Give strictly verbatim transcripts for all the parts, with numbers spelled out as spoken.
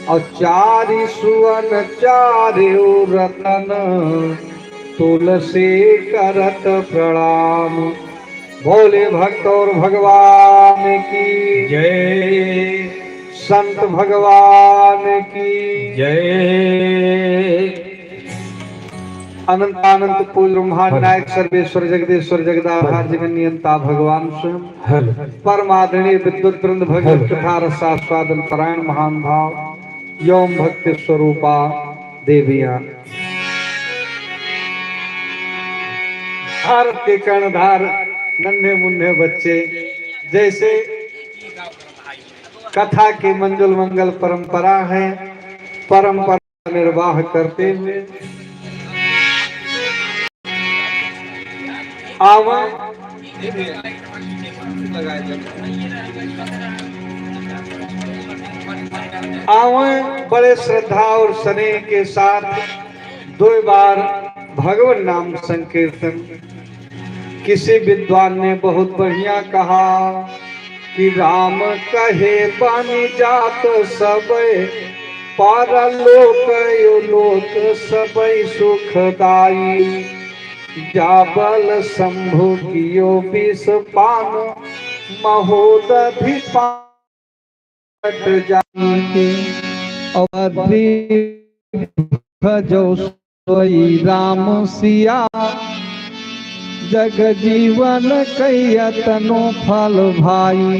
और चारि सुवन चारि रतन तुलसी करत प्रणाम। बोले भक्त और भगवान की जय। संत भगवान की जय। अनंतानंत पूज्य ब्रह्मांड हर। नायक सर्वेश्वर जगदीश्वर जगदाधार हर। जगन नियंता भगवान स्वयं। हर। परम आदरणीय विद्वत वृंद भगवत हर। कथा रसास्वादन परायण महान भाव एवं भक्ति स्वरूपा देवियां। भारत के कर्णधार नन्हे मुन्ने बच्चे जैसे कथा की मंजुल मंगल परंपरा है, परंपरा निर्वाह करते हुए आवे, आवे बड़े श्रद्धा और स्नेह के साथ दो बार भगवान नाम संकीर्तन। किसी विद्वान ने बहुत बढ़िया कहा कि राम कहे बनि जात सबइ, पारलोक इहलोक सबइ सुखदाई। जाबल शंभु कियो विष पान, महोदधि पान कट जाई के। अवधि भजो सोई राम सिया, जग जीवन कहिया तनु फल भाई।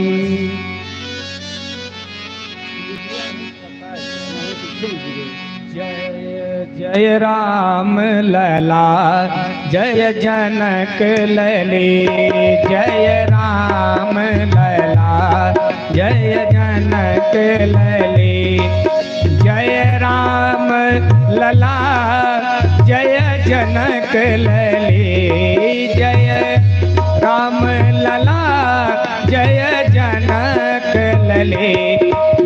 जय जय राम लला, जय जनक लली। जय राम लला, जय जनक लली। जय राम लला, जय जनक लली। जय राम लला, जय जनक लली।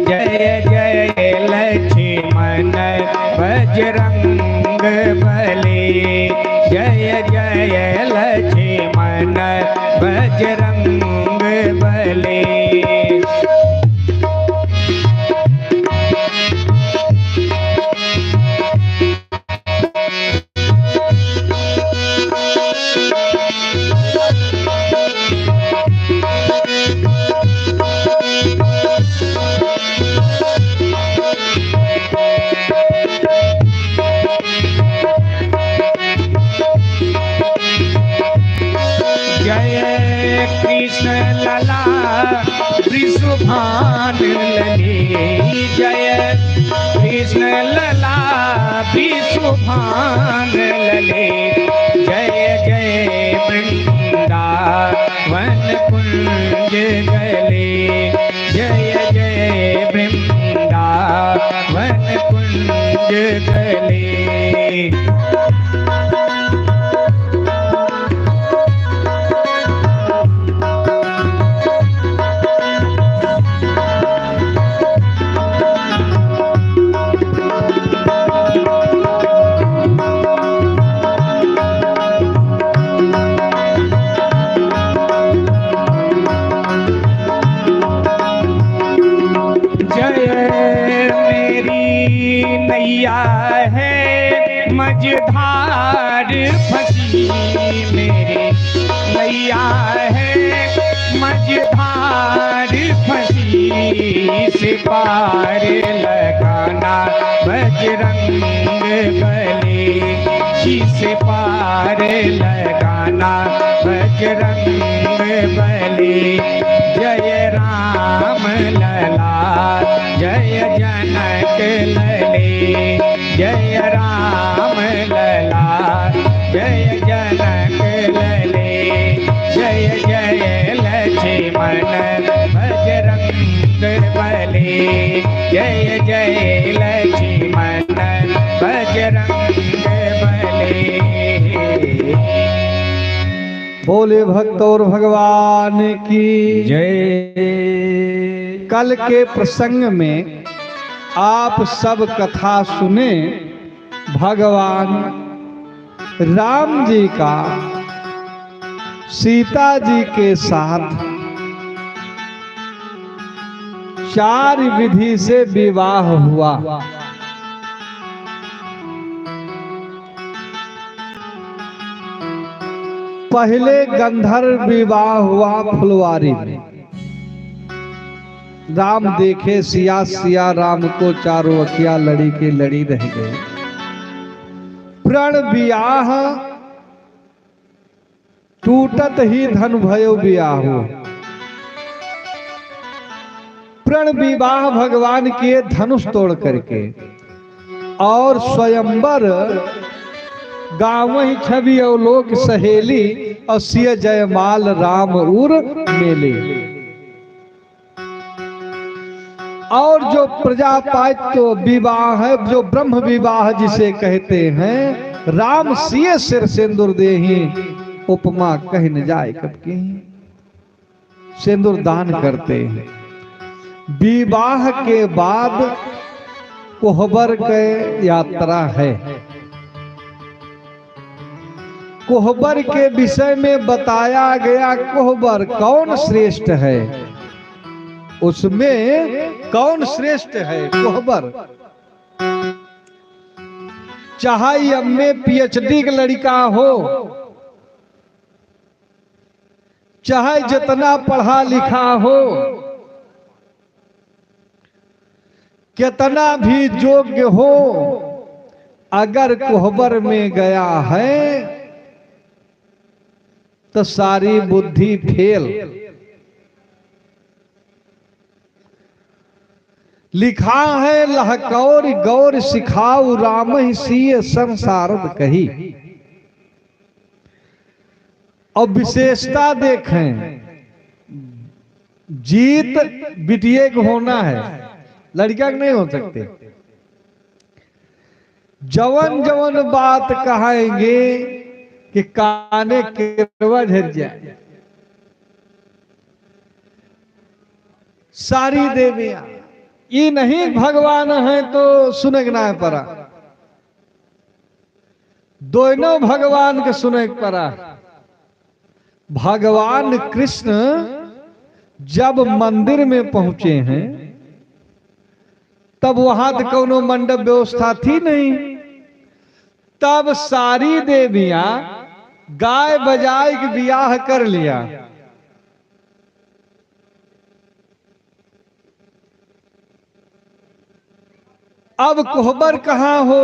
जय जय लक्ष्मण बजरंग बली। जय जय लक्ष्मण बजरंग बली। जय कृष्ण लला वृषभान लली। जय कृष्ण लला वृषभान लली। जय जय वृंदावन कुंज गली। जय जय वृंदावन कुंज गली। जय मेरी नैया है मझधार फंसी, मेरी नैया है मझधार फंसी, इस पार लगाना बजरंग बली, इस पार लगाना बजरंग बली। जय राम लला जय जनक लली। जय राम लला जय जनक लली। जय जय लक्ष्मण बजरंग बली। जय जय लक्ष्मण बजरंग बली। बोले भक्त और भगवान की जय। कल के प्रसंग में आप सब कथा सुने, भगवान राम जी का सीता जी के साथ चार विधि से विवाह हुआ। पहले गंधर्व विवाह हुआ फुलवारी में। राम देखे सिया, सिया राम को, चारों अखिया लड़ी के लड़ी रह गई। प्रण विवाह टूटत ही धन भयो बियाहू। प्रण विवाह भगवान किए धनुष तोड़ करके, और स्वयंवर गावहिं छवि अवलोक सहेली, और सिय जयमाल राम उर मेली। और जो प्रजापात्य विवाह है, जो ब्रह्म विवाह जिसे कहते हैं, राम सिय सिर सिंदूर देहीं, उपमा कहि न जाए कब कीहीं। सिंदूर दान करते हैं। विवाह के बाद कोहबर के यात्रा है। कोहबर के विषय में बताया गया, कोहबर कौन श्रेष्ठ है, उसमें कौन श्रेष्ठ है कोहबर। चाहे M A P H D के लड़का हो, चाहे जितना पढ़ा लिखा हो, कितना भी योग्य हो, अगर कोहबर में गया है तो सारी बुद्धि फेल। लिखा है, लहकौर गौर सिखाऊ, रामहिं सिय संसारद कही। अब विशेषता देखें, जीत बिटिया के होना है, लड़का के नहीं हो सकते। जवन जवन बात कहेंगे कि काने केरवा झर जाए। सारी देवियां, ई नहीं भगवान है तो सुने के ना परा। दोनों भगवान के सुने के परा। भगवान कृष्ण जब मंदिर में पहुंचे हैं, तब वहां तो कौनो मंडप व्यवस्था थी नहीं। तब सारी देवियां गाय बजाए के बियाह कर लिया। अब कोहबर कहाँ हो?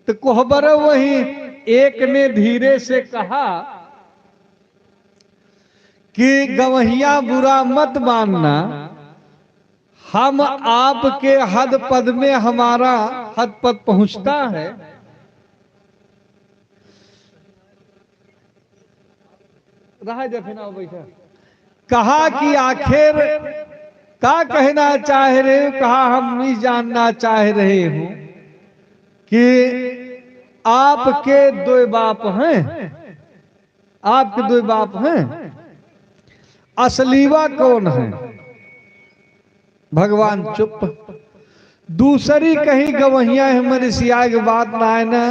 तो कोहबर वही एक ने धीरे से कहा कि गवहिया बुरा मत मानना, हम आपके हद पद में हमारा हद पद पहुंचता है। रहा जा फिर आओ बैठा। कहा कि आखिर का कहना चाह रहे हो? कहा हम नहीं जानना चाह रहे हूं कि आपके दो बाप हैं, आपके दो बाप हैं, असलीवा कौन है? भगवान चुप। दूसरी कहीं गवहिया है, मरिसिया के बात ना है ना,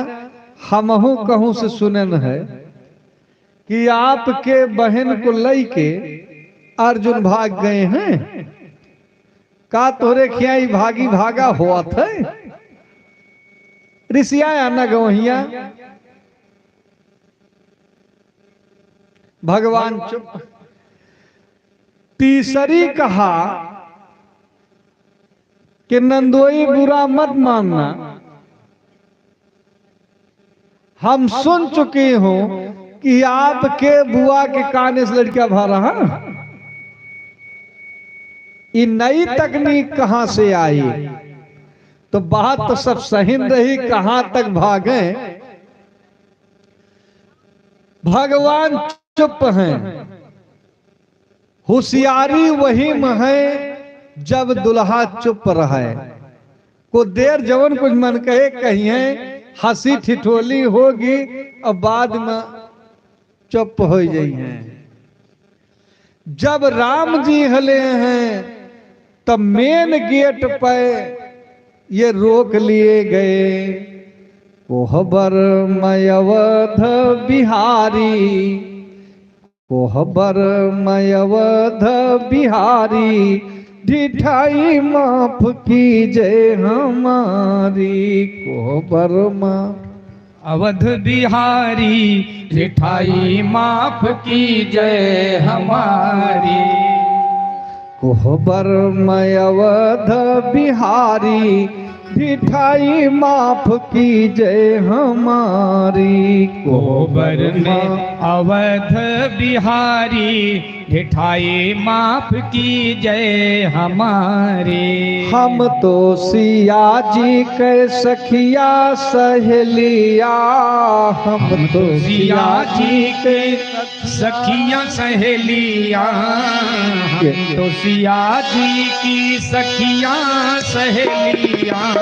हमहू कहूं से सुनन है कि आपके बहन को लइके अर्जुन भाग गए हैं। का तोरे खिया ई भागी भागा होत है? रिसिया आना गवहिया। भगवान चुप। तीसरी कहा कि नंदोई बुरा मत मानना, हम सुन चुकी हूं कि आपके बुआ के काने से लड़का भा रहा। ई नई तकनीक कहां से आई? तो बात तो सब सही रही, कहां तक भागे? भगवान चुप हैं। होशियारी वही में है जब दुल्हा चुप रहे। को देर जवन कुछ मन कहे कहिए, हंसी ठिठोली होगी, अब बाद में चुप हो जाइए। जब राम जी हले हैं, तब मेन गेट पे ये रोक लिए गए। कोहबर मय अवध बिहारी, कोहबर मय अवध बिहारी, ढिठाई माफ कीजे हमारी। कोहबर मा अवध बिहारी, ढिठाई माफ कीजे हमारी। कोहबर मा अवध बिहारी, ढिठाई माफ कीजे हमारी। कोहबर मा अवध बिहारी, ढिठाई माफ कीजे हमारी। हम तो सिया जी के सखिया सहेलिया, हम हम तो तो सिया सिया जी जी के सखियां सहेलियां, हम के तो सिया जी की सखियां सहेलियां।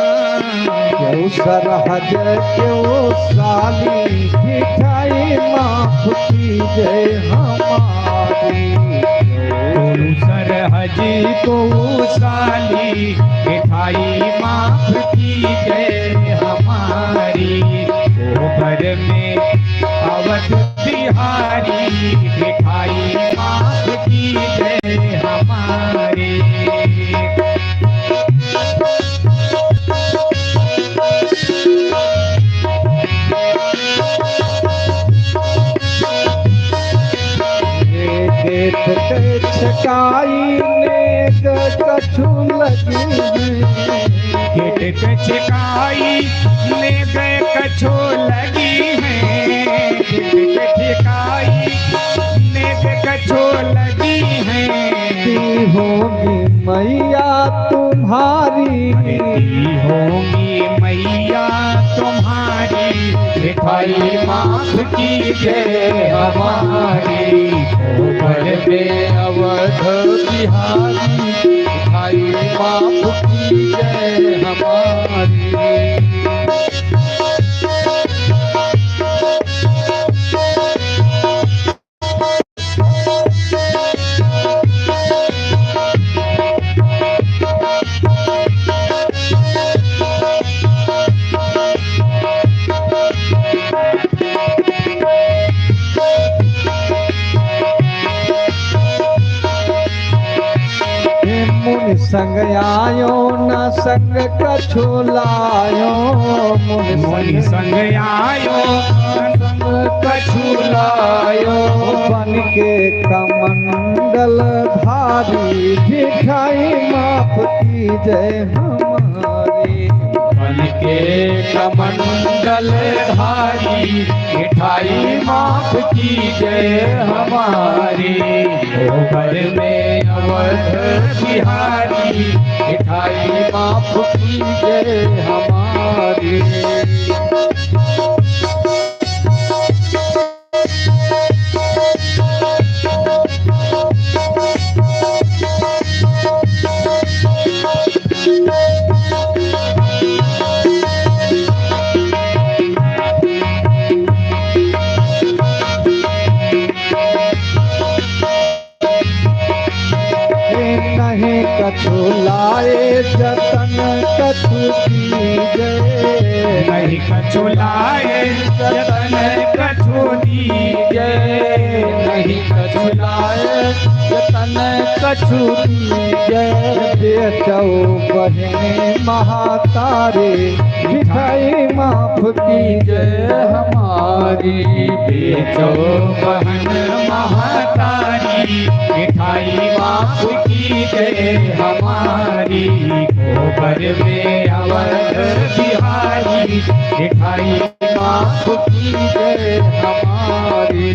केहू सरहज केहू साली, ढिठाई माफ कीजे हमारी। केहू सरहज केहू साली, ढिठाई माफ कीजे हमारी। कोहबर में अवध बिहारी, ढिठाई माफ कीजे हमारी। गेट के छेकाई नेग कछु लगी है। गेट के छेकाई नेग कछु लगी है। गेट के छेकाई नेग कछु लगी है। दी होंगी मैया तुम्हारी। अरे दी होंगी मैया तुम्हारी, ढिठाई माफ कीजे हमारी। कोहबर में अवध बिहारी, ढिठाई माफ कीजे हमारी। मुनि संग आयो न संग कछु लायो, मुनि मुनि संग संग आयो न संग कछु लायो। बन के कमंडल धारी, ढिठाई माफ कीजे हमारी। बन के कमंडल धारी, ढिठाई माफ कीजे हमारी। कोहबर में अवध बिहारी, ढिठाई माफ कीजे हमारी। नहीं कछु लाए जतन कछु दीजे। नहीं कछु लाए जतन कछु दीजे। नहीं कछु लाए जतन कछु दीजे। बेचौ बहिनी महतारी, ढिठाई माफ कीजे हमारी। बेचौ बहन महतारी, ढिठाई माफ कीजे हमारी। कोहबर में अवध बिहारी, ढिठाई माफ कीजे हमारी।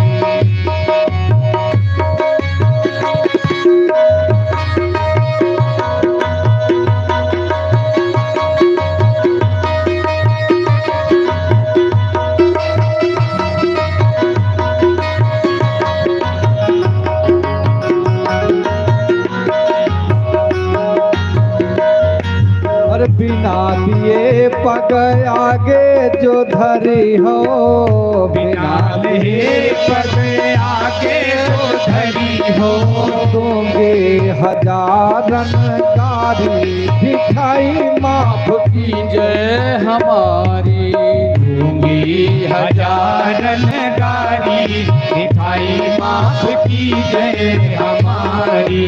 और बिना लिए पग आगे जो धरी हो, बिना लिए पग आगे जो धरी हो, दूंगी हजारन गारी, ढिठाई माफ कीजे हमारी। दूंगी हजारन गारी, ढिठाई माफ कीजे हमारी।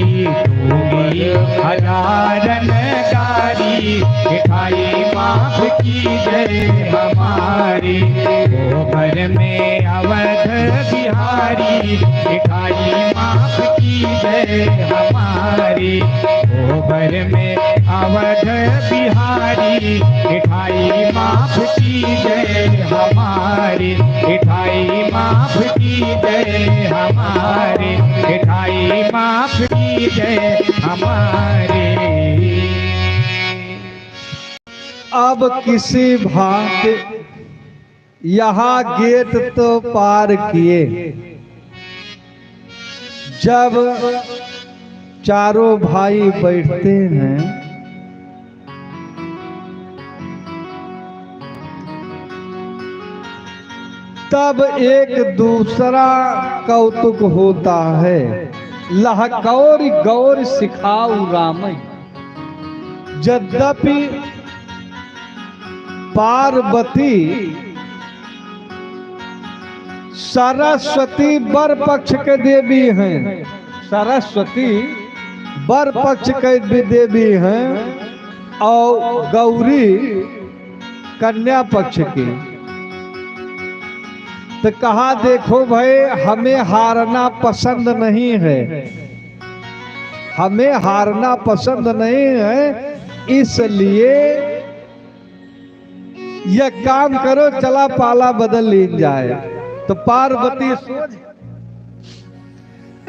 दूंगी हजारन गारी, मिठाई माफ कीजे हमारी। गोबर में अवध बिहारी, मिठाई माफ कीजे हमारी। गोबर में अवध बिहारी, मिठाई माफ कीजे हमारी। मिठाई माफ कीजे हमारी, मिठाई माफ कीजे हमारी। अब किसी भांति यहाँ गेट तो पार किए, जब चारों भाई बैठते हैं, तब एक दूसरा कौतुक होता है। लहकौर गौर सिखाऊ रामई। यद्यपि पार्वती सरस्वती वर पक्ष के देवी हैं, सरस्वती वर पक्ष के भी देवी हैं और गौरी कन्या पक्ष की। तो कहा, देखो भाई, हमें हारना पसंद नहीं है, हमें हारना पसंद नहीं है, इसलिए यह काम करो, चला पाला बदल लीन जाए। तो पार्वती सोच,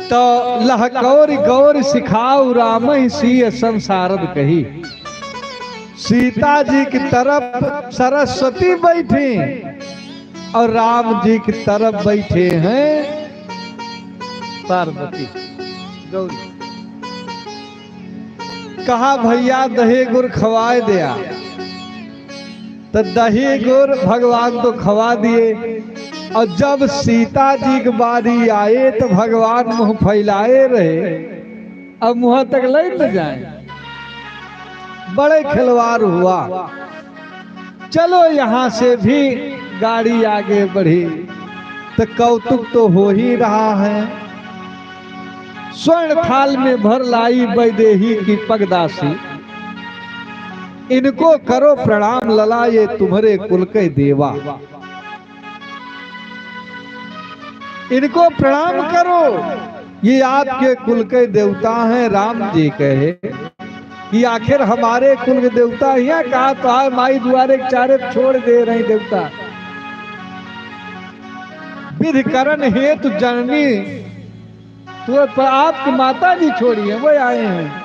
तो लहकौर गौर सिखाऊ रामहि सीय संसारद कही। सीता जी की तरफ सरस्वती बैठी और राम जी की तरफ बैठे हैं पार्वती गौरी। कहा, भैया, दही गुड़ खवाए दिया। तो दही गुड़ भगवान तो खवा दिए, और जब सीता जी की बारी आए तो भगवान मुंह फैलाए रहे, अब मुंह तक ले न जाए। बड़े खिलवाड़ हुआ। चलो, यहाँ से भी गाड़ी आगे बढ़ी, तो कौतुक तो हो ही रहा है। स्वर्ण थाल में भर लाई वैदेही की पगदासी, इनको करो प्रणाम लला, ये तुम्हरे कुल के देवा। इनको प्रणाम करो, ये आपके कुल के देवता हैं। राम जी कहे कि आखिर हमारे कुल के देवता हियाँ का तो आए माई दुआरे के चारे छोड़ दे रही देवता। विधि करण हेतु जननी, तो पर आपकी माता जी छोड़ी है, वो आए हैं।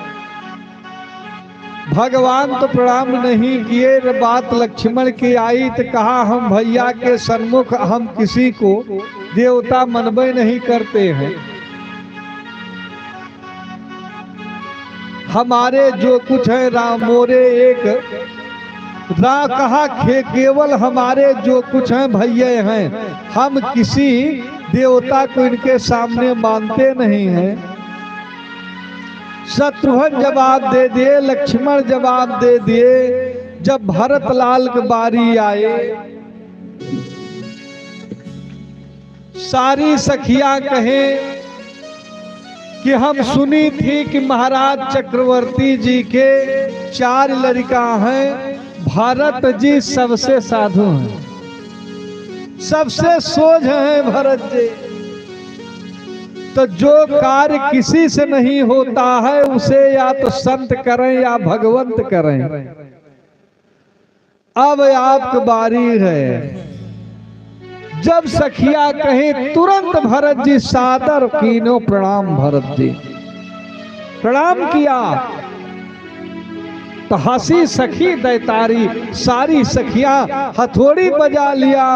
भगवान तो प्रणाम नहीं किए, रे बात लक्ष्मण की आई तो कहा, हम भैया के सन्मुख हम किसी को देवता मनबे नहीं करते हैं। हमारे जो कुछ है राम मोरे एक रा-, कहा खे-, केवल हमारे जो कुछ हैं भैया हैं, हम किसी देवता को इनके सामने मानते नहीं हैं। शत्रुघ्न जवाब दे दिए, लक्ष्मण जवाब दे दिए। जब भरत लाल की बारी आए, सारी सखियां कहें कि हम सुनी थी कि महाराज चक्रवर्ती जी के चार लड़का हैं, भरत जी सबसे साधु हैं, सबसे सोझ हैं भरत जी। तो जो कार्य किसी से नहीं होता है, उसे या तो संत करें या भगवंत करें। अब आपकी बारी है। जब सखिया कहे, तुरंत भरत जी सादर कीनो प्रणाम भरत जी। प्रणाम किया तो हंसी सखी दैतारी, सारी सखिया हथौड़ी बजा लिया।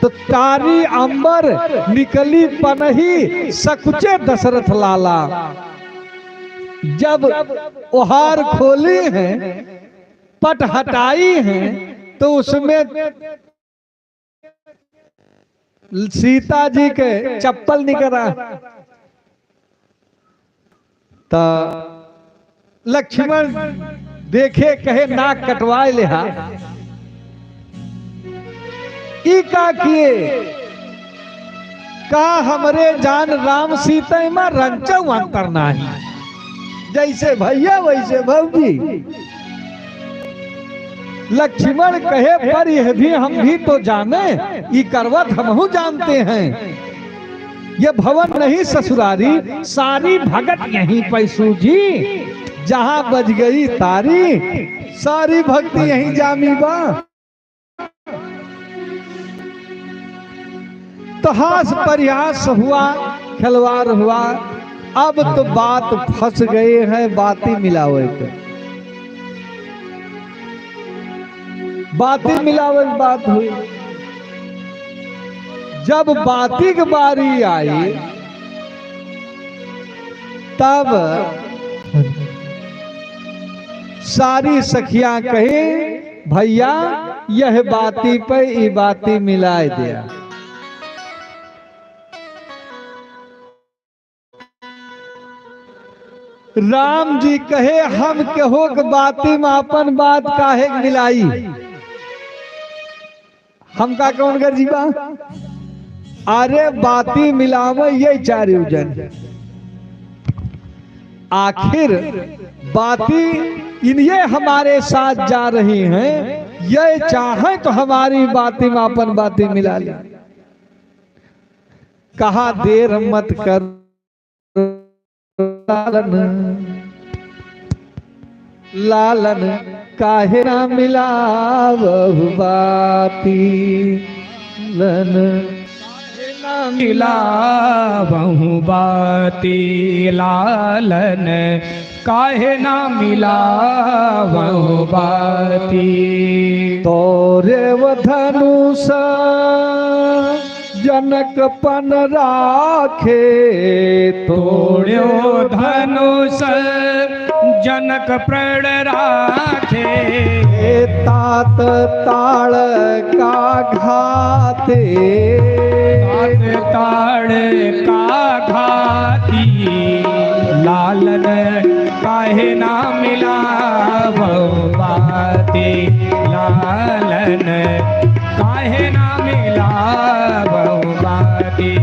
तो तारी अंबर निकली पनही सकुचे दशरथ लाला। जब ओहार खोली हैं, पट हटाई हैं, तो उसमें सीता जी के चप्पल निकरा। तो लक्ष्मण देखे, कहे, नाक कटवाए लेहा। ई का किए? का हमरे जान राम सीता मा रंचौ अंतर नाही। जैसे भैया वैसे भौजी। लक्ष्मण कहे, पर यह भी हम भी तो जाने, ई करवत हमहू जानते हैं। ये भवन नहीं ससुरारी, सारी भगत यहीं पै सूझी। जहाँ बज गई तारी, सारी भक्ति यहीं जामी बा। तो हास परिहास हुआ, खिलवाड़ हुआ। अब तो बात फंस गए हैं, बाती मिलावे के। बाती मिलावे के बात हुई। जब बाती के बारी आई, तब सारी सखियां कही, "भैया, यह बाती पे ई बाती मिलाए दिया।" राम जी कहे, "हम केहू के बाती में आपन बात काहे के मिलाई?" हमका कौन गरजी बा? अरे बाती मिलावे ये चारियों जन। आखिर बाती इन्हें हमारे साथ जा रही हैं, ये चाहे तो हमारी बाती में आपन बाती मिला ले। कहा देर मत कर लालन, लालन काहे ना मिलावहु बाती, लन काहे ना मिलावहु बाती, लालन काहे ना मिलावहु बाती। तोरे व धनुष जनक प्रण राखे, तोड़्यो धनुष जनक प्रण राखे। तात ताड़का घाते, तात ताड़का घाती, लालन काहे ना मिलावहु बाती, लालन काहे ना मिलावहु बाती।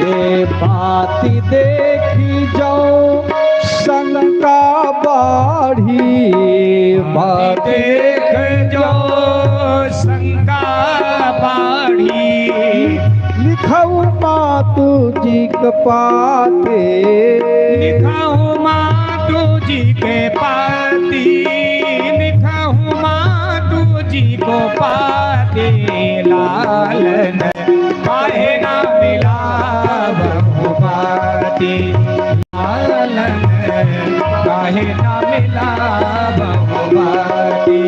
ए बाती देखि जौ शंका बाढ़ी, बाती देखि जौ शंका बाढ़ी। लिखहु मातु जी के पाती, लिखहु मातु जी के पाती, लिखहु मातु जी को पाती, लालन काहे ना मिलावहु बाती, लालन काहे ना मिलावहु बाती।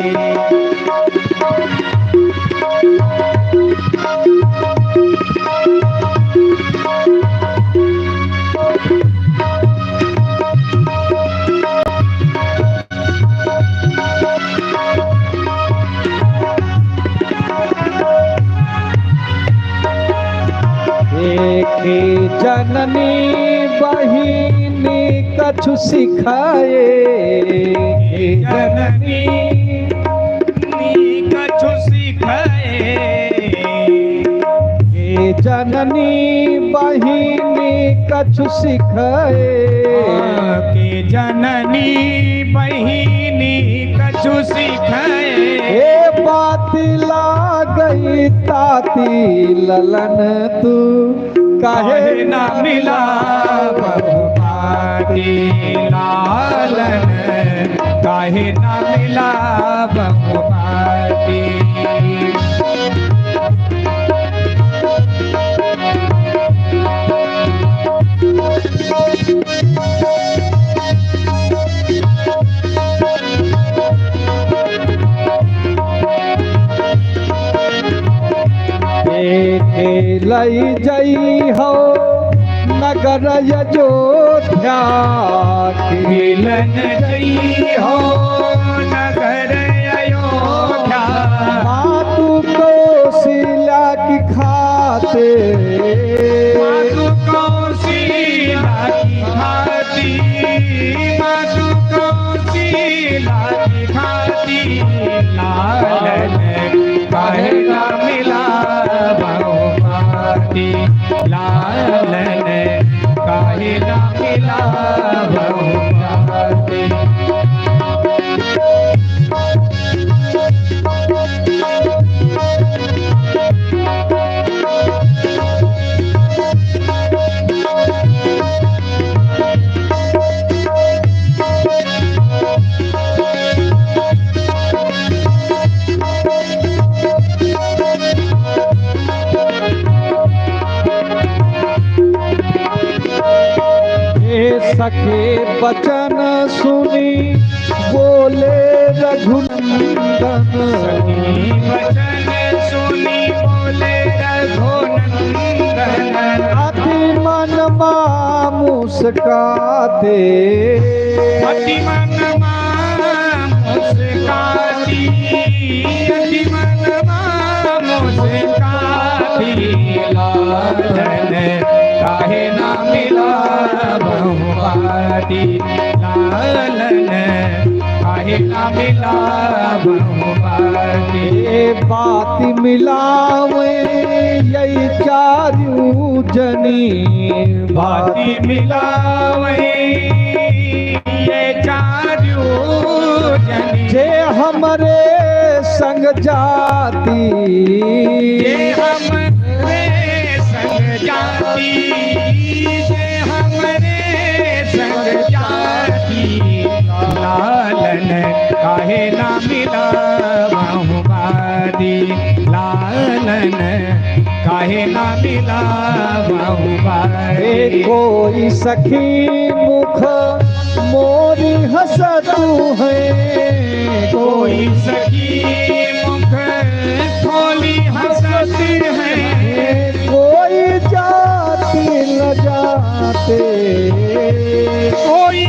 एके जननी बहिनी कछु सिखाए, एके जननी कछु सिखाए। के जननी बहिनी कछु सिखाए। हाँ, के जननी बहिनी कछु सिखाए। ए बाती लागई ताती ललन तू काहे ना मिलावहु बाती, लालन काहे ना मिलावहु बाती। देखे लई जइहो नगर अयोध्या के। लई जइहो नगर अयोध्या। मातु कौशल्या की खातिर। मिला बहु बाटे। हे सखी बचन सुनी बोले रघुनंदन। सखी बचन सुनी बोले रघुनंदन। अति मन मा मुस्काते। अति मन मा मुस्काती, अति मन मा मुस्काती, लालन काहे ना मिला बहु बाटी, लालन काहे ना मिला बहु बाटी। ए बात मिलावे यही चारू जनी, बात मिलावे ये चारू जनी। जे हमरे संग जाती। जे हमरे संग जाती, जे हमरे संग जाती, लालन काहे ना मिला बहु बाटी, लालन काहे ना मिला बहु बाटी। ए कोई सखी मुख मोरी हंसतु है। कोई सखी मुख खोली हंसत है। कोई जाति न जाते। कोई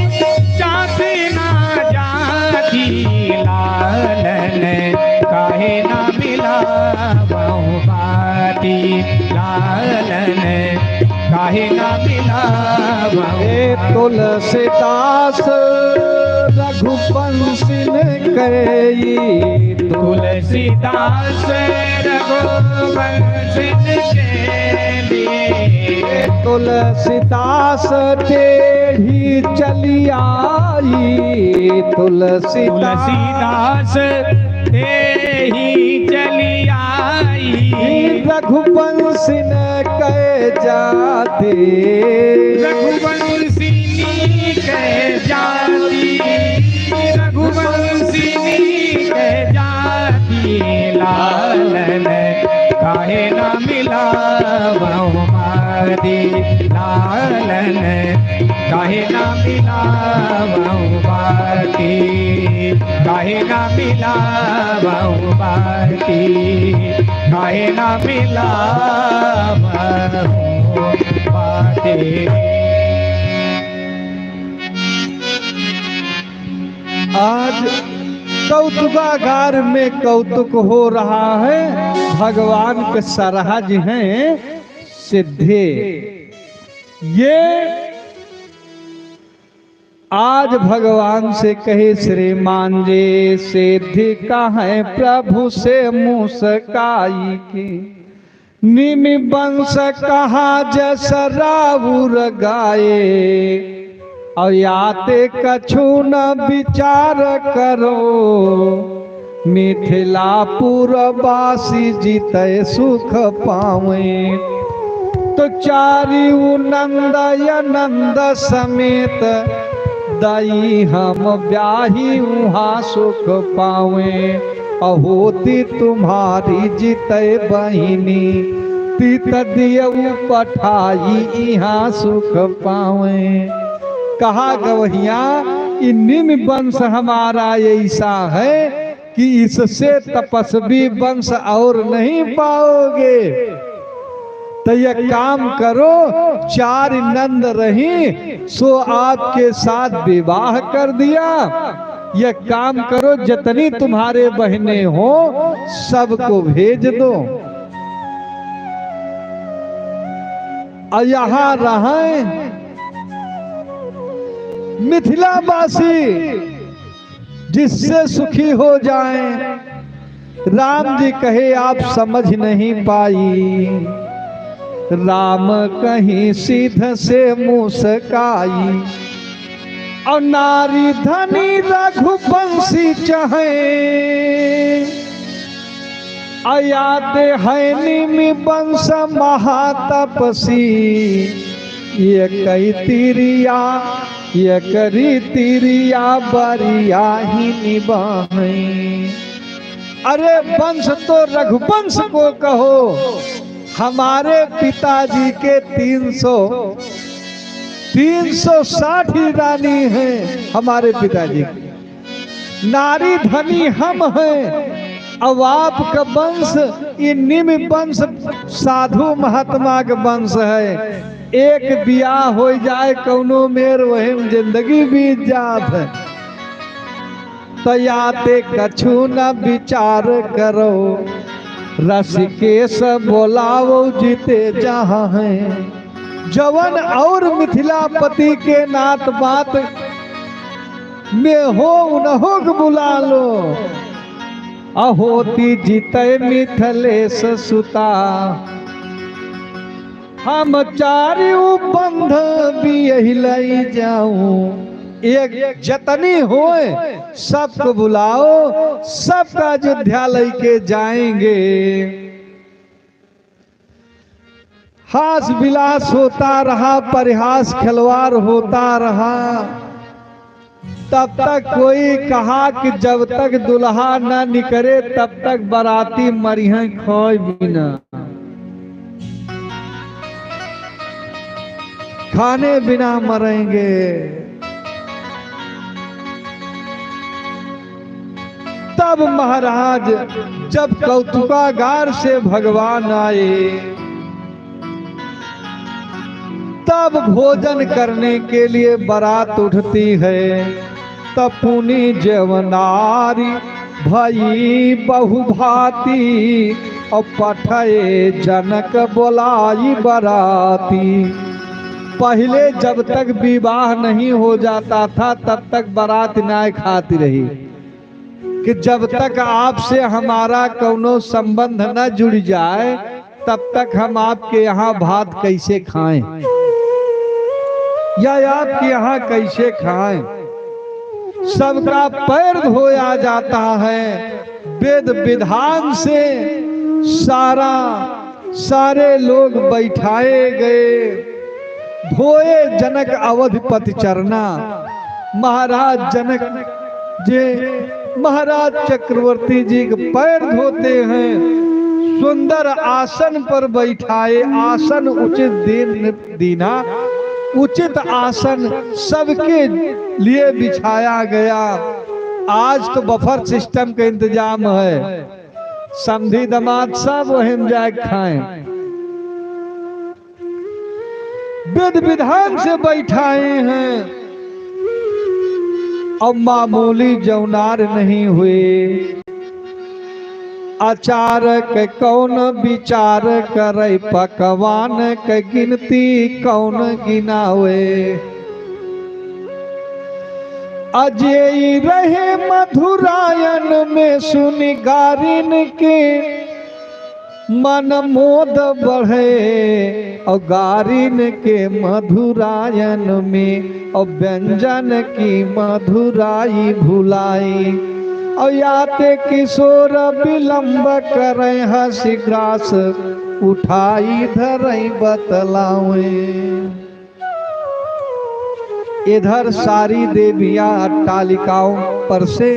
जाति ना जाती, लालन काहे ना मिला बहु बाटी, लालन काहे ना मिला बहु। ए तुलसीदास रघुवंशिन कई। तुलसीदास रघुवंशिन कई। ए तुलसीदास टेढ़ी चली आई। तुलसीदास तुलसीदास तेहि चली आई। रघुवंशिन कै जाति। रघुवंशिनी कै जाति। रघुवंशिनी कै जाति। लालन काहे ना मिला बहु बाटी। लालन काहे ना मिला बहु बाटी, काहे ना मिला बहु बाटी, काहे ना मिला बहु बाटी। आज कौतुकागार में कौतुक हो रहा है, भगवान के सरहज हैं सिद्धे। ये आज भगवान से कहे, श्रीमान जी, सिद्धि कहे प्रभु से मुस्काई की। निमि वंश कहा जस राउर गाए, और याते कछु न विचार करो। मिथिलापुर वासी जितै सुख पावैं। तो चारिउ नंद आनंद समेत दई हम ब्याही उहाँ सुख पावैं। अहोती तुम्हारी जितै बहिनी, तीत दियउ पठाई इहाँ सुख पावैं। कहा गवहिया, ई निमि वंश हमारा ऐसा है कि इससे तपस्वी वंश और नहीं पाओगे। तो यह काम करो, चार नंद रही, सो आपके साथ विवाह कर दिया। यह काम करो, जितनी तुम्हारे बहनें हो, सबको भेज दो। और यहाँ रहें मिथिलावासी, जिससे सुखी हो जाएं। राम जी कहे, आप समझ नहीं पाई। राम कहीं सिद्ध से मुस्काई, और नारी धनी रघुवंशी चहे। अयाद है निमि वंश महातपसी, ये कई तिरिया, ये करी तिरिया बरिया ही निबाहें। अरे वंश तो रघुवंश को कहो, हमारे पिताजी के तीन सौ, तीन सौ साठ ही रानी हैं हमारे पिताजी की। नारी धनी हम हैं। अब आपका वंश, ये निमि वंश साधु महात्मा के वंश है। एक बियाह हो जाए कौनो मेर, वही में जिंदगी बीत जात है। त याते कछु न विचार करो, रसिकेश बोलावो जिते जहाँ हैं। जवन और मिथिलापति के नात बात में हो, उन्हों के बुला लो। अहोती जितै मिथिलेश सुता, हम चारिउ बंध बियहि लई जाऊं। एक जतनी होए, सबको बुलाओ, सबका अयोध्या लेके जाएंगे। हास विलास होता रहा, परिहास खिलवाड़ होता रहा। तब तक कोई कहा कि जब तक दुल्हा न निकरे, तब तक बराती मरिहें खाए बिना, खाने बिना मरेंगे। तब महाराज जब कौतुकागार से भगवान आए, तब भोजन करने के लिए बारात उठती है। तब पुनि जेव नारी भई बहुभांति, और पठए जनक बोलाई बराती। पहले जब तक विवाह नहीं हो जाता था, तब तक बारात नाय खाती रही। कि जब तक आपसे हमारा कौनो संबंध न जुड़ जाए, तब तक हम आपके यहाँ भात कैसे खाएं या आपके यहाँ कैसे खाएं? सबका पैर धोया जाता है, वेद विधान से सारा, सारे लोग बैठाए गए। धोए जनक अवधपति चरना। महाराज जनक जे महाराज चक्रवर्ती जी के पैर धोते हैं, सुंदर आसन पर बैठाए, आसन उचित दीन, दीना, उचित आसन सबके लिए बिछाया गया। आज तो बफर सिस्टम का इंतजाम है, समधी दामाद सब वहीं जाए खाएं। विध विधान से बैठाए हैं और मामूली जौनार नहीं हुए। अचार क कौन विचार करे, पकवान क गिनती कौन गिनावे। अजेई रहे मधुरायन में सुनि गारिन के, मन मोद बढ़े और गारिन के मधुरायन में, और व्यंजन की मधुराई भुलाई। और याते किशोर विलंब करै, हंसि ग्रास उठाई धरै बतलावे। इधर सारी देवियां अट्टालिकाओं पर से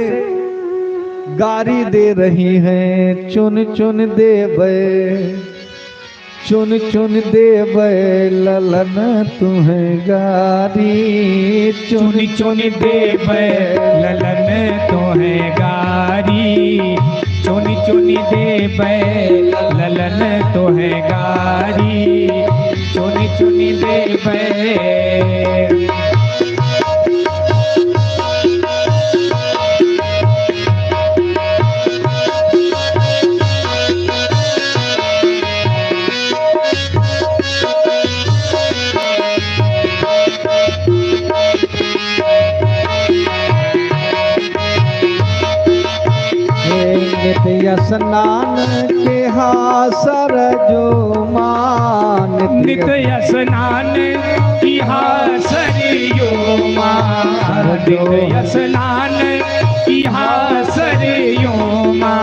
गारी दे रही हैं, चुनि चुनि देबै, चुनि चुनि देबै ललन तुहैं गारी, चुनि चुनि देबै ललन तुहैं गारी, चुनि चुनि देबै ललन तुहैं गारी, चुनि चुनि देबै। हे नित स्नान के इहा सरजू मा। नित स्नान इहा सरजू मा। नित स्नान इहा सरजू मा।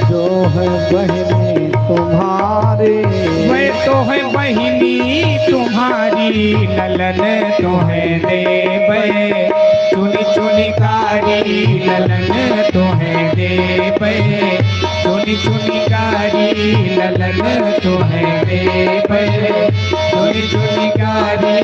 जो है बहिनी तुम्हारी। वै तो है बहिनी तुम्हारी। ललन तोहैं देबै चुनि चुनि गारी। ललन तोहैं देबै चुनि चुनि गारी। ललन तोहैं देबै चुनि चुनि गारी।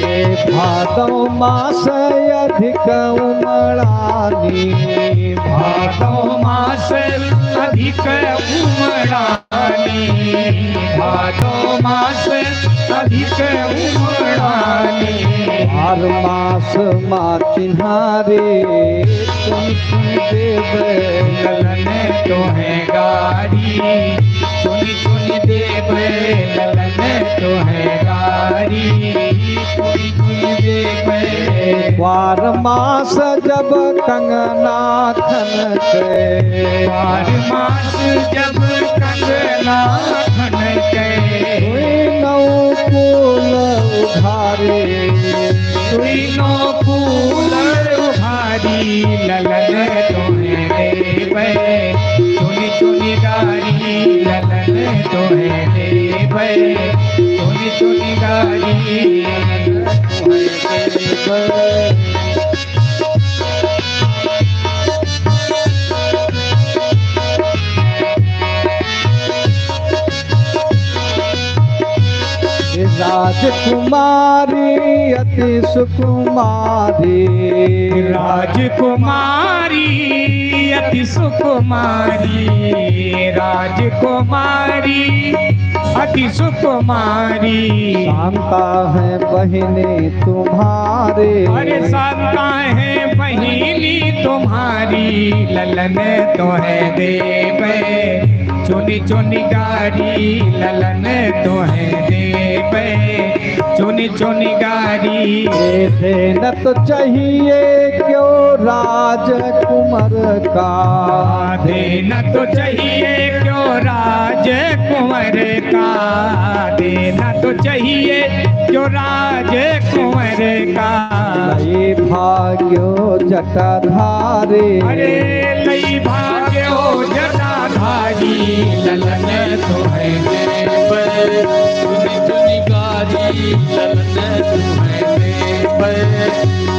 ए भादो मास अधिक उमड़ानी। भादो मास अधिक उमड़ानी। भादो मास अधिक उमड़ानी। भार मास मा किनारे चुनि चुनि देबै। ललन तोहैं गारी चुनि चुनि देबै। ललन तोहैं गारी चुनि चुनि देबै। ग्यारह मास जब कंगना खनकै। ग्यारह मास जब कंगना खनकै। दुई नौ कुल उघारी। दुई नौ कुल उघारी। ललन तोहैं देबै चुनि चुनि गारी। ललन तोहैं देबै चुनि चुनि गारी। ललन तोहैं देबै। राजकुमारी अति सुकुमारी। राजकुमारी अति सुकुमारी। राजकुमारी अति सुकुमारी। शांता है बहिनी तुम्हारी। अरे शांता है बहिनी तुम्हारी। ललन तोहैं देबै चुनि चुनि गारी। ललन तोहैं देबै चुनि चुनि गारी। देना तो चाहिए क्यों राजकुंवर का। देना तो चाहिए क्यों राजकुंवर का। देना तो चाहिए क्यों राजकुंवर का। लई भाग्यो जटाधारी। अरे लई भाग्यो जटाधारी। ललन तोहैं देबै चुनि चुनि गारी। ललन तोहैं देबै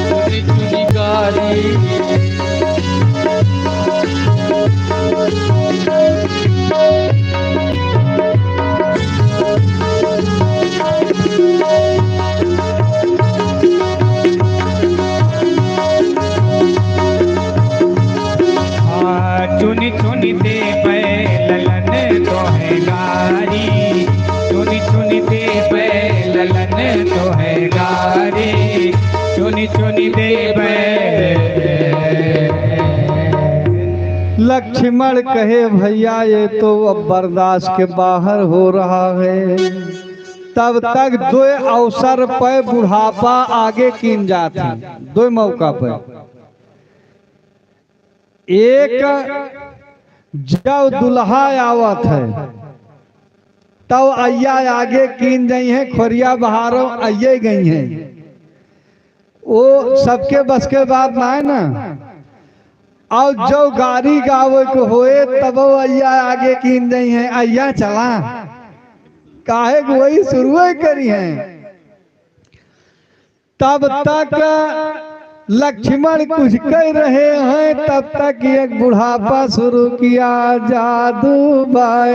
चुनि चुनि गारी। हाँ, चुनि चुनि देबै ललन तोहैं गारी। चुनि चुनि देबै ललन तोहैं गारी। चुनि चुनि देबै। लक्ष्मण कहे, भैया, ये तो अब बर्दाश्त के बाहर हो रहा है। तब तक दो अवसर पे बुढ़ापा आगे कीन जात है, दो मौका पे। एक, जब दुल्हा आवत है, तब अइया आगे कीन जइहैं, खोरिया बहारो अइये गइहैं। वो सबके बस के बात नाहीं ना। और जब गारी गावे के होए, तब अइया आगे कीन जइहैं, अइया चला, काहे कि वही शुरुए करिहैं। तब तक लक्ष्मण कुछ कह रहे हैं, तब तक एक बुढ़ापा शुरू किया। जादू बाय,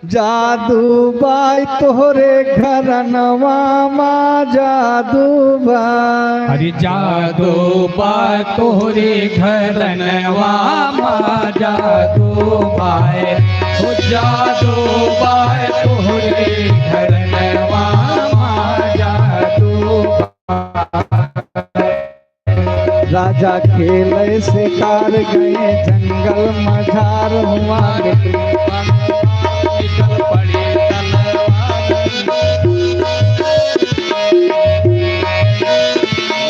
जादू बाय तोहरे घरनवा मा, जादू बाय। अरे जादू बाय तोहरे घरनवा मा, जादू बाय। ओ जादू बाय तोहरे घरनवा मा, जादू बाय। राजा खेले शिकार गए जंगल मझार हुआ। निकल पड़ी तलवार,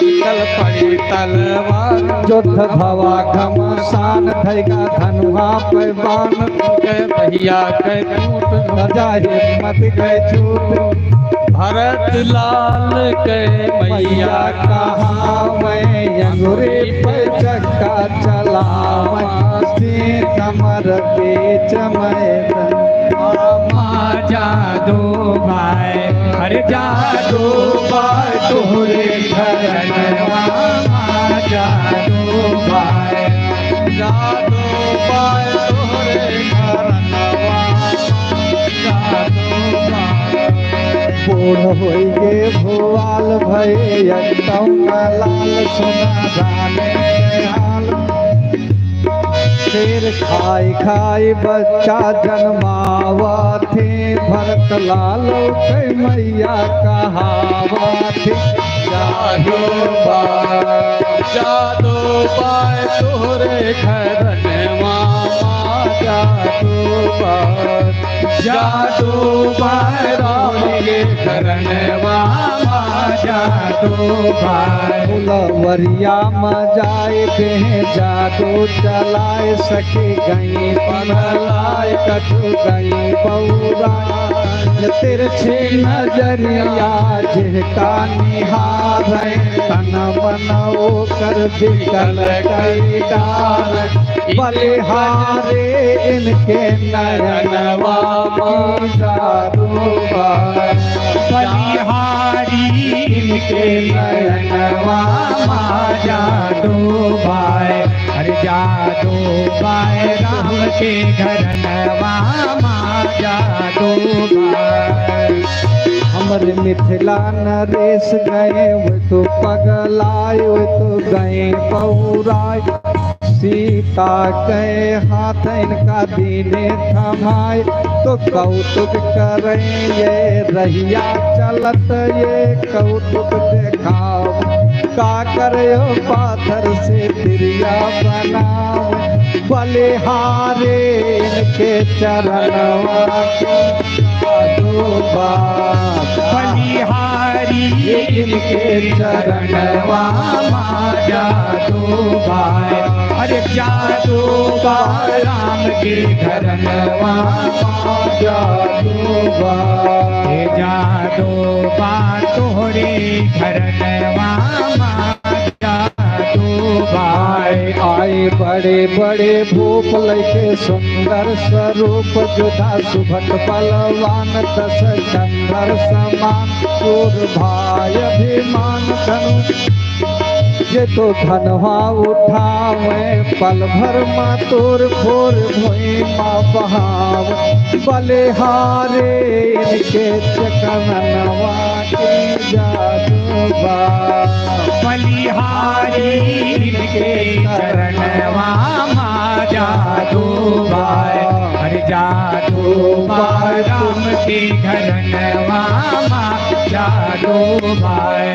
निकल पड़ी तलवार। जोध भवा घमसान धैगा धनुहा पे बान। के भैया के टूट राजा हिम्मत के छूट। भरत लाल के मैया कहावे अंगुरी पे चक्का चलावे। सीत समर बीच मैदान। माँ जादू बाय, अरे जादू बाय तोहरे घरनवा। माँ जादू बाय, जादू बाय तोहरे घरनवा। बूढ़ होइगे भुआल भए, एकदम लाल सुना जाने हाल। शेर खाई खाई बच्चा जन्मावा थे, भरत लाल के मैया कहावा थे। जादू बा, जादू बाय तोहरे घरनवा। माँ जादू बाय, जादू बाय राम के घरनवा। माँ जादू बाय। फुलवरिया में जाए देह जादू चलाए, सखी गई पगलाए कछु गई बौरा। तिरछी नजरिया जिहका निहारे, तन मन ओकर बिकल कई डार। बलिहारे इनके नयनवा माँ जादू बाय। बलिहारी इनके नयनवा माँ जादू बाय। अरे जादू बाय राम के घरनवा माँ जादू बाय। हमरे मिथिला नरेश गए, वो तो पगलाए, वो तो गए बौराए। सीता के हाथ इनका दीने थमाए, तो कौतुक करें ये रहिया चलत, ये कौतुक देखाव। का करे हो पाथर से तिरिया बनाव, बलिहारे इनके चरणवा के जादू बा। बलिहारी इनके चरणवा माँ जादू बाय। अरे जादू बा राम के घरनवा माँ जादू बा। हे जादू बा तोहरे घरनवा माँ जादू बाय। आए बड़े बड़े भूप लइके सुंदर स्वरूप, जुधा सुभट बलवान दस कंधर समान, क्रूर भाय अभिमान धनु। ये तो धनवा उठावे पल भर मा तोर फोर भुई मा बहाव। बलिहारे इनके चकनवा के जादू बा। बलिहारी इनके चरणवा माँ जादू बाय। अरे जादू बा राम के घरनवा माँ जादू बाय।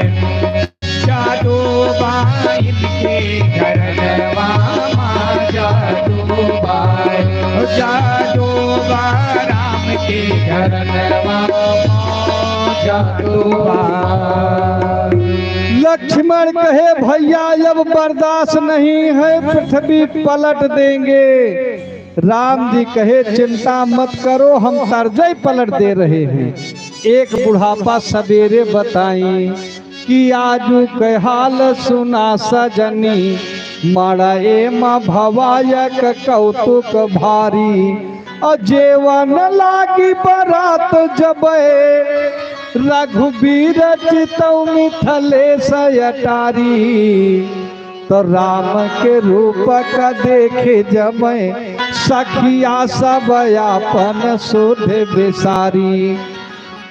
जादू बा इनके घरनवा माँ जादू बाय। जादू बा राम के घरनवा माँ जादू बा। लक्ष्मण कहे, भैया, अब बर्दाश्त नहीं है, पृथ्वी पलट देंगे। राम जी कहे, चिंता मत करो, हम तर्जई पलट दे रहे हैं। एक बुढ़ापा सवेरे बताई कि आजू के हाल सुना सजनी, माड़ा एमा भवायक कौतुक भारी। अ जेवन लागी बरात जबे, रघुबीर चितौ मिथलेश अटारी। तो राम के रूप का देखे जबे, सखिया सब आपन सुध बिसारी।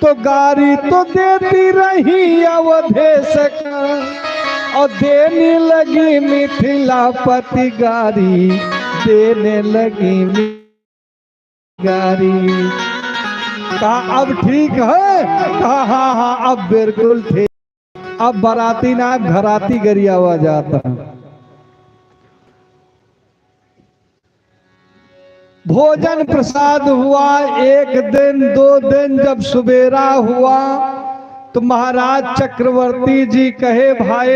तो गारी तो देती रही अवधेश का, और देने लगी मिथिलापति गारी, देने लगी गारी। कहा, "अब ठीक है?" कहा, "हाँ, हाँ, अब बिल्कुल ठीक।" अब बराती ना, घराती गरियावा जाता। भोजन प्रसाद हुआ, एक दिन, दो दिन, जब सुबेरा हुआ तो महाराज चक्रवर्ती जी कहे, भाई,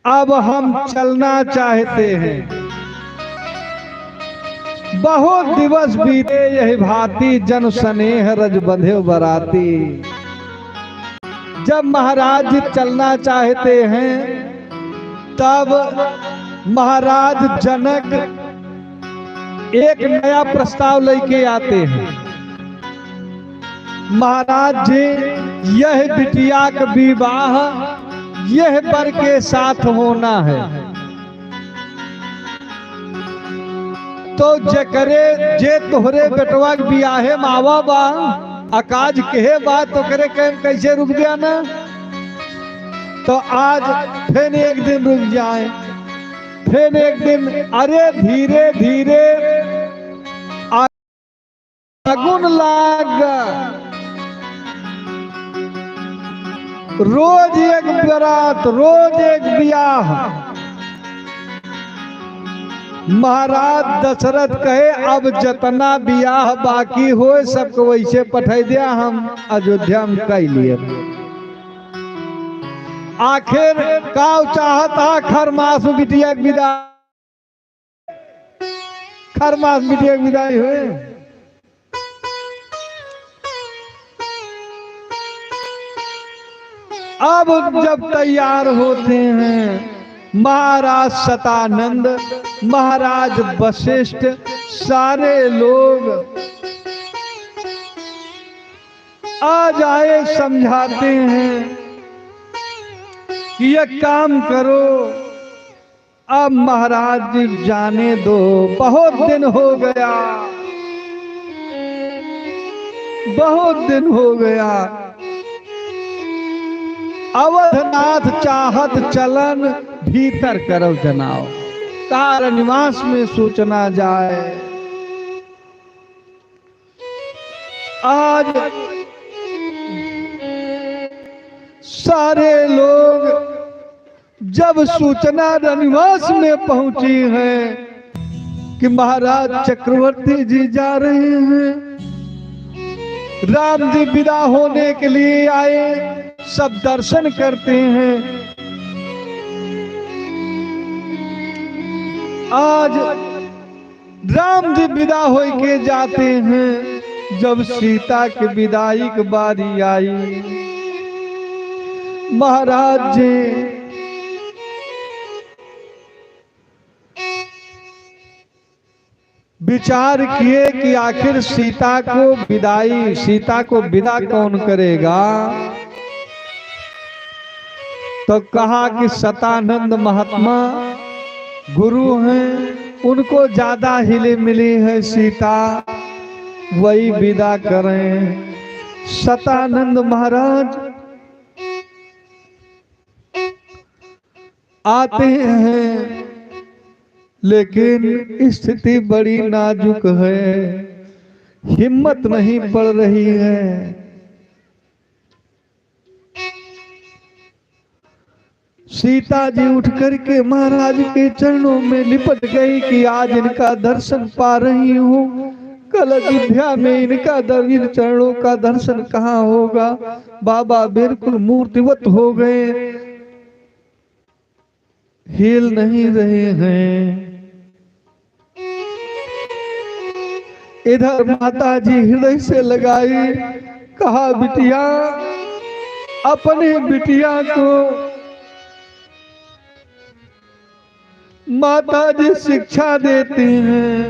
अब हम चलना चाहते हैं। बहुत दिवस बीते यहि भांति, जन सनेह रज बंधेउ बराती। जब महाराज जी चलना चाहते हैं, तब महाराज जनक एक नया प्रस्ताव लेके आते हैं। महाराज जी, यह बिटिया का विवाह यह बर के साथ होना है। तो जेकरे, जे तोहरे बेटवा के बियाहे में आवा बा, अकाज कहे बा, तो करे कहे कैसे रुक गया ना? तो आज फिर एक दिन रुक जाए, फिर एक दिन, अरे धीरे धीरे आ- अगुन लाग, रोज एक बरात, रोज एक बियाह। महाराज दशरथ कहे, अब जतना बियाह बाकी होए, सबको वैसे पठाई दिया, हम अयोध्या में कई लिए। आखिर का चाहता खरमास बिटिया के विदा खरमास बिटिया के विदाई हुए। अब जब तैयार होते हैं, महाराज सतानंद, महाराज वशिष्ठ, सारे लोग आ जाए, समझाते हैं कि ये काम करो, अब महाराज जी जाने दो, बहुत दिन हो गया, बहुत दिन हो गया। अवधनाथ चाहत चलन भीतर करव जनाव, कार निवास में सूचना जाए। आज सारे लोग जब सूचना रनिवास में पहुंची है कि महाराज चक्रवर्ती जी जा रहे हैं, राम जी विदा होने के लिए आए, सब दर्शन करते हैं। आज राम जी विदा होइके जाते हैं, जब सीता के विदाई के बारी आई, महाराज जी विचार किए कि आखिर सीता को विदाई, सीता को विदा कौन करेगा? तो कहा कि सतानंद महात्मा गुरु हैं, उनको ज्यादा हिली मिली है सीता, वही विदा करें। सतानंद महाराज आते हैं, लेकिन स्थिति बड़ी नाजुक है, हिम्मत नहीं पड़ रही है। सीता जी उठ करके महाराज के चरणों में लिपट गई कि आज इनका दर्शन पा रही हूँ, कल अयोध्या में इनका दर-, इन चरणों का दर्शन कहाँ होगा। बाबा बिल्कुल मूर्तिवत हो गए, हिल नहीं रहे हैं। इधर माता जी हृदय से लगाई, कहा, बिटिया, अपनी बिटिया को माता जी शिक्षा देती हैं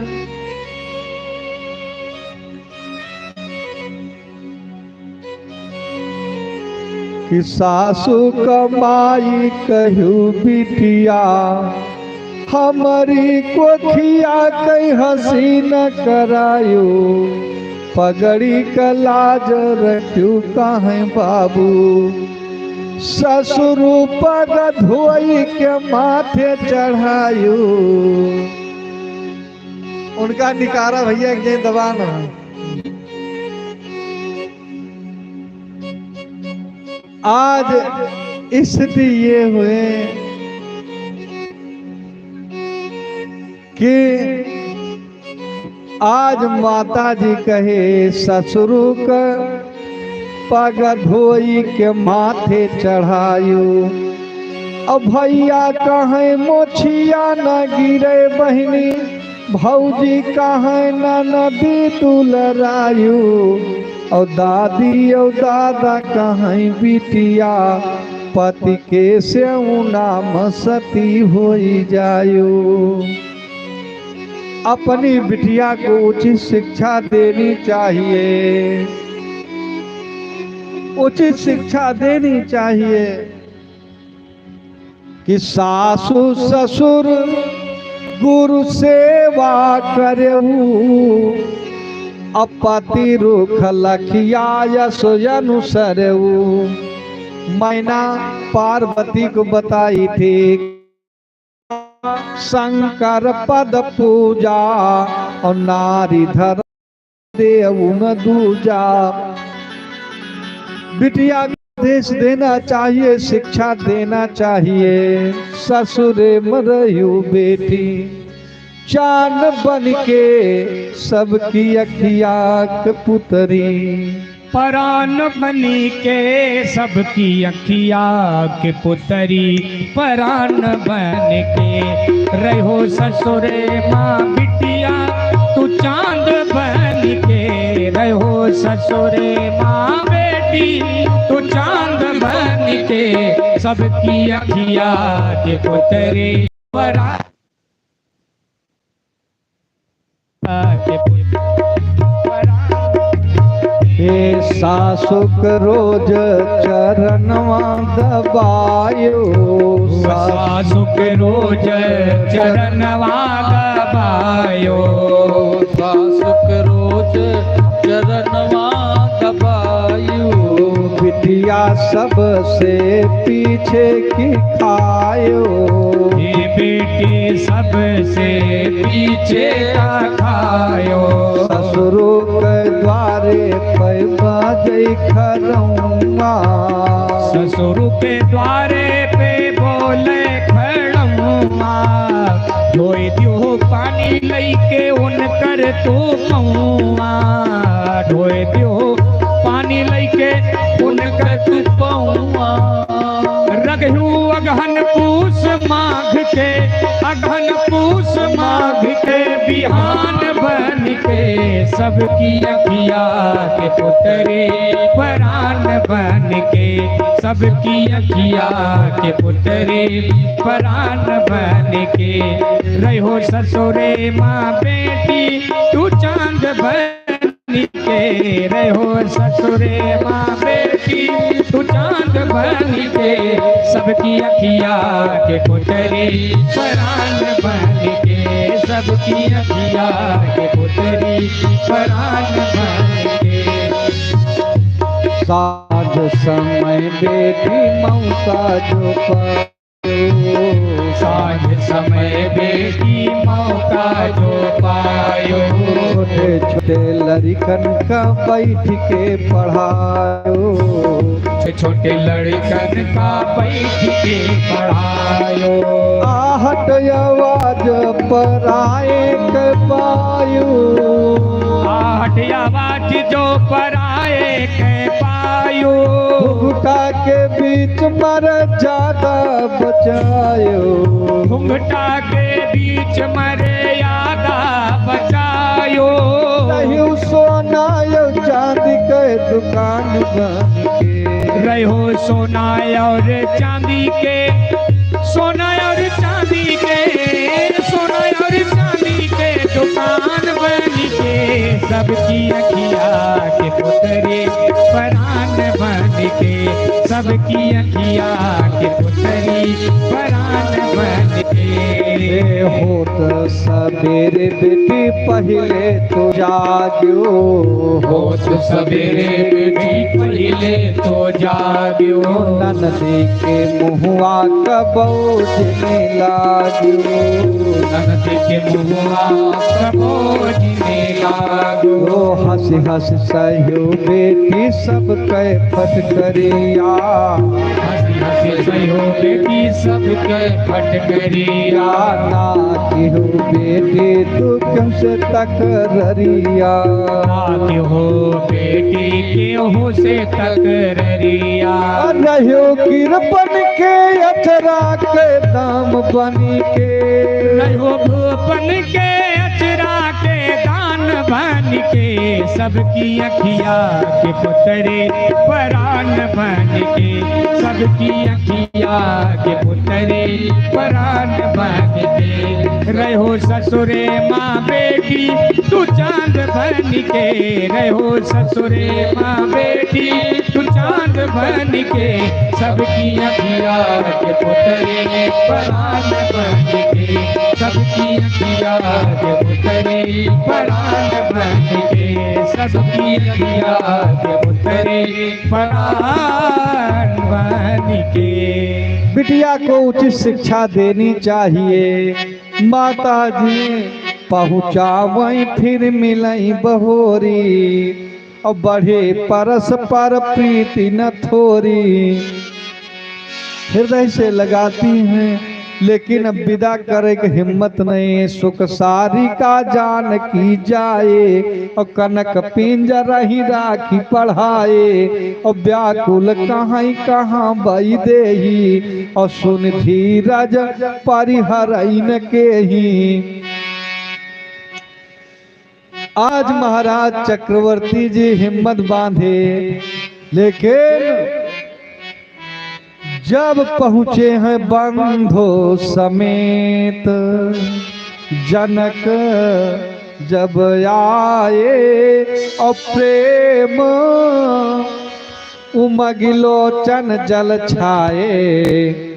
कि सासू कमाई कहू बिटिया, हमरी कोखिया कई हसीन करायो, पगड़ी क लाज रख्यू काहे बाबू, ससुरु पग धोई के माथे चढ़ायो। उनका निकारा भैया एक जन दबान है। आज स्थिति ये हुए कि आज माता जी कहे ससुरु क पग धोई के माथे चढ़ायु। अब भैया कहें मोछिया न गिरे बहिनी, भौजी कहें ननदी दुलरायु। और दादी और दादा कहें बिटिया पति के सेउना म सती होई जायु। अपनी बिटिया को उचित शिक्षा देनी चाहिए, उचित शिक्षा देनी चाहिए कि सासु ससुर गुरु सेवा करेऊ, अब पति रुख लखिया यस अनुसरेऊ। मैना पार्वती को बताई थी शंकर पद पूजा और नारी धर्म देव न दूजा। बिटिया को उपदेश देना चाहिए, शिक्षा देना चाहिए। ससुरे म रहू बेटी चान बन के सबकी अखिया के पुतरी। परान बनी के सबकी अखिया के पुतरी, परान बन के रहो ससुरे माँ बिटिया, तू चांद बन के रहो ससुरे माँ बेटी, तू चांद बन के सबकी अखिया के पुतरी, परान हे सासुक रोज चरणवा दबायो, सासुक रोज चरणवा दबायो, सासुक रोज चरणवा दबायो। बिटिया सबसे पीछे की खायो, ये बेटी सबसे पीछे का खायो। ससुरो के द्वारे पे बाजै खड़ौआ, ससुरो के द्वारे पे बोले खड़ौआ। ढोए दियो पानी लइके उनकर तू पौआ, ढोए दियो पानी लइके उनकर तू पौआ। रगहू अगहन पूस माघ के, अगहन पूस माघ के बिहान बन के सबकी अखिया के पुतरी, परान बन के सबकी अखिया के पुतरी, परान बन के रहो ससुरे माँ बेटी, तू चांद बन के रहो ससुरे माँ बेटी, तू चांद बन के सबकी अखिया के पुतरी, परान बन के सबकी अखिया के पुतरी, परान बन के। साँझ समय बेटी मौका जो पा साँझ समय बेटी मौका जो पायो। छोटे छोटे लड़िकन का बैठ के पढ़ायो। छोटे छोटे लड़िकन का बैठ के पढ़ायो। आहट आवाज पराए के पायो। आहट आवाज जो पराए के पायो। घुघुटा के बीच मर्यादा बचायो। घुघुटा के बीच मर्यादा बचायो। रहो सोना और चांदी के दुकान बन के। रहो सोना और चांदी के, सोना और चांदी के, सोना और चांदी के दुकान बन के सबकी अखिया के पुतरी, परान बन के सबकी अखिया के पुतरी, परान बन के। ए होत सबेरे बेटी पहिले तो जाग्यो। होत सबेरे बेटी पहिले तो जाग्यो। ननदी के मुँहवा कबो जिने लाग्यो। ननदी के मुँहवा कबो जिने लाग्यो। हँसी हँसी सहयो बेटी सब कै फटकरिया। हँसी हँसी कहो बेटी सबके फटकरिया। ना केहू बेटी तू केहू से तकररिया। ना केहू बेटी केहू से तकररिया। रहो कृपन के अचरा के दाम बनी के। रहो भूपन के अचरा के दान बन के। सबकी अखिया के पुतरे परान बन के। सबकी अखिया के पुतरे परान बन के। रहो ससुरे माँ बेटी तू चांद बन के। रहो ससुरे माँ बेटी तू चांद बन के। सबकी अखिया के पुतरे परान बन के। सबकी अखिया के पुतरे परान बन के। सबकी अखिया के पुतरे परान बन के। बिटिया को उचित शिक्षा देनी चाहिए। माता जी पहुँचावई फिर मिलई बहोरी। और बढ़े परस्पर प्रीति न थोरी। हृदय से लगाती हैं, लेकिन अब विदा करे के हिम्मत नहीं। सुख सारिका जानकी जाए, और कनक पिंजरहि राखी पढ़ाए। और व्याकुल कहाँ कहाँ बई देही, और सुन धीरज परिहरइन केही। आज महाराज चक्रवर्ती जी हिम्मत बांधे, लेकिन जब पहुँचे हैं बंधु समेत, जनक जब आए और प्रेम उमगि लोचन जल छाए।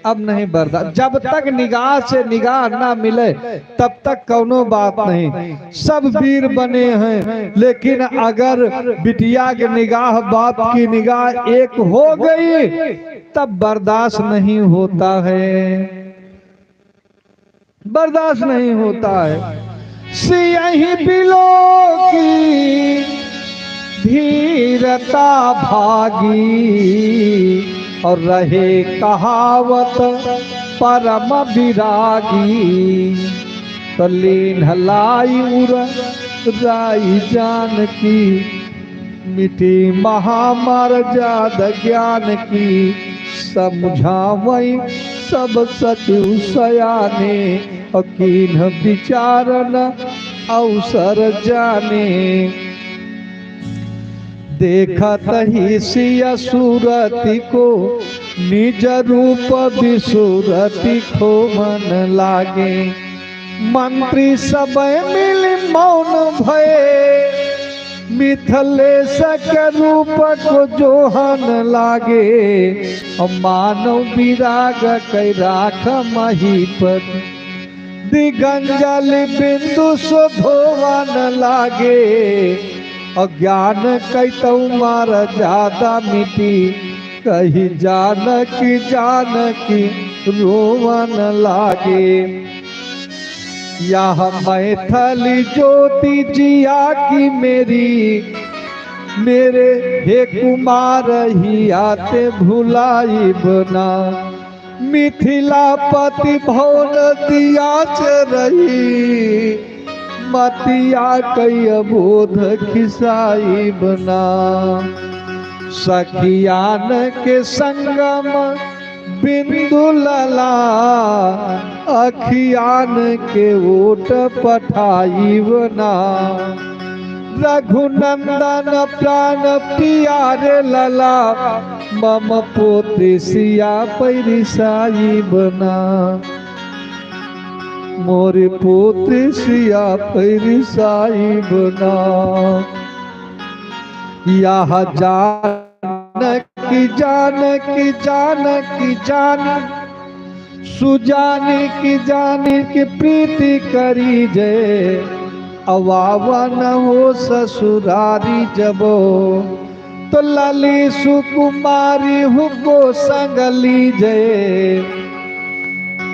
अब नहीं बर्दाश्त। जब तक निगाह से निगाह ना मिले, तब तक कौनो बात नहीं। सब वीर बने हैं, लेकिन अगर बिटिया की निगाह, बाप की निगाह एक हो गई, तब बर्दाश्त नहीं होता है, बर्दाश्त नहीं होता है। सियहि बिलोकि धीरता भागी, और रहे कहावत परम विरागी। तो लीन्ह लाइ उर राइ जानकी, मिटी महामरजाद ज्ञानकी। समुझावई सब सचु सयाने, और कीन्ह विचारन अवसर जाने। देखत ही सिय सूरति को, निज रूप बिसुरति खोवन लागे। मंत्री सबइ मिलि मौन भए, मिथिलेस के रूप को जोहन लागे। और मानव विराग कइ राख महीपति, दिगंजलि बिंदु सो धोवन लागे। और ज्ञान कइतउ मरजाद मिटी, कहि जानकी जानकी रोवन लागे। यह मैथिली ज्योति जिया की मेरी, मेरे हे कुमार हिया ते भुलाइब ना। मिथिलापति भवन दिया चरही, मतिया कइ अबोध खिसाइब ना। सखियान के संगम बिंदु लला, अखियान के ओट पठाइब ना। रघुनंदन प्राण पियारे लला, मम पुत्र सिया पै रिसाइब ना। मोरे पुत्र सिया पै रिसाइब ना। यह जानकी जानकी जानकी जान, सुजानकी जानकी प्रीति करी जे। अवावन हो ससुरारी जबो, तो लाली सुकुमारी हुको संग लीजे।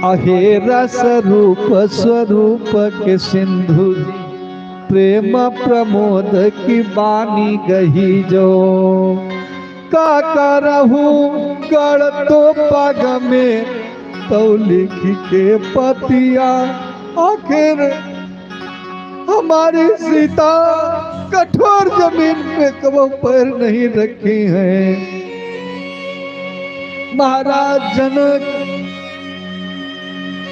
अहे रस रूप स्वरूप के सिंधु, प्रेम प्रमोद की बानी गही जो। का करहूँ गड़ तो पग में, तो लिख के पतिया। आखिर हमारी सीता कठोर जमीन पे कबो पैर नहीं रखी है। महाराज जनक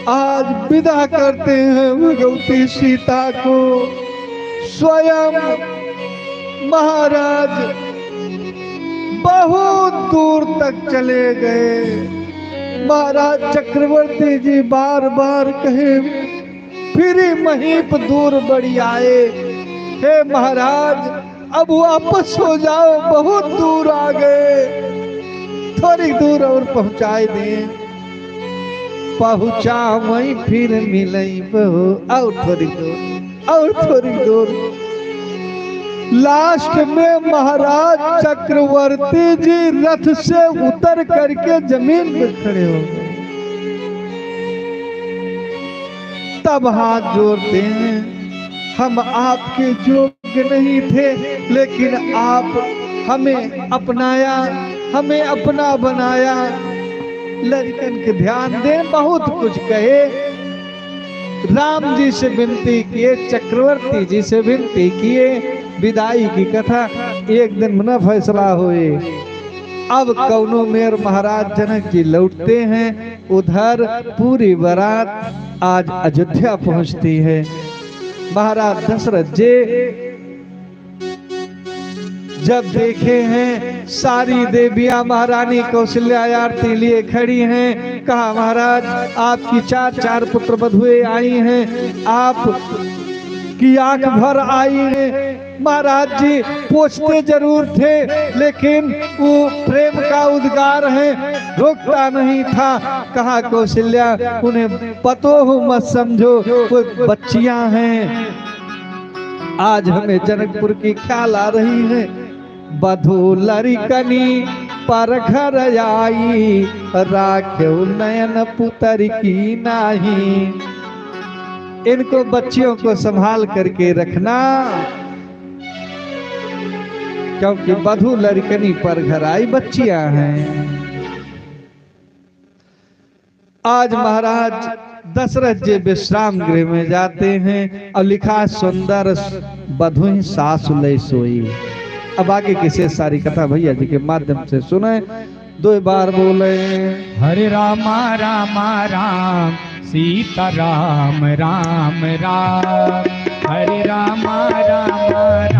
आज विदा करते हैं भगवती सीता को। स्वयं महाराज बहुत दूर तक चले गए। महाराज चक्रवर्ती जी बार बार कहे, फिर महीप दूर बढ़ि आए, हे महाराज, अब वापस हो जाओ, बहुत दूर आ गए, थोड़ी दूर और पहुंचाए दें। पहुंचा वहीं फिर मिलई बहू, और थोड़ी दूर, और थोड़ी दूर। लास्ट में महाराज चक्रवर्ती जी रथ से उतर करके जमीन पर खड़े हो गए। तब हाथ जोड़ते हैं, हम आपके योग्य नहीं थे, लेकिन आप हमें अपनाया, हमें अपना बनाया। लड़कन के ध्यान दें, बहुत कुछ कहे, राम जी से विनती किए, चक्रवर्ती जी से विनती किए, विदाई की कथा एक दिन में न फैसला होए। अब कौनो मेर महाराज जनक जी लौटते हैं, उधर पूरी बारात आज अयोध्या पहुंचती है। महाराज दशरथ जी जब देखे हैं सारी देवियां महारानी कौशल्या आरती लिए खड़ी हैं, कहा, महाराज, आपकी चार चार पुत्र वधुएं आई हैं, आप की आंख भर आई हैं। महाराज जी पूछते जरूर थे, लेकिन वो प्रेम का उद्गार है, रुकता नहीं था। कहा, कौशल्या, उन्हें पतोह मत समझो, वो बच्चियां हैं। आज हमें जनकपुर की ख्याल आ रही है। बधू लरिकनी पर घर आई, राखेउ नयन पुतरी की नाही। इनको बच्चियों को संभाल करके रखना, क्योंकि बधू लरिकनी पर घर आई, बच्चियां हैं। आज महाराज दशरथ जी विश्राम गृह में जाते हैं और लिखा, सुंदर बधुई सासु लय सोई। अब आगे की शेष सारी कथा भैया जी के माध्यम से सुने, दो बार बोले। हरे रामा रामा राम, सीता राम राम राम, हरे रामा रामा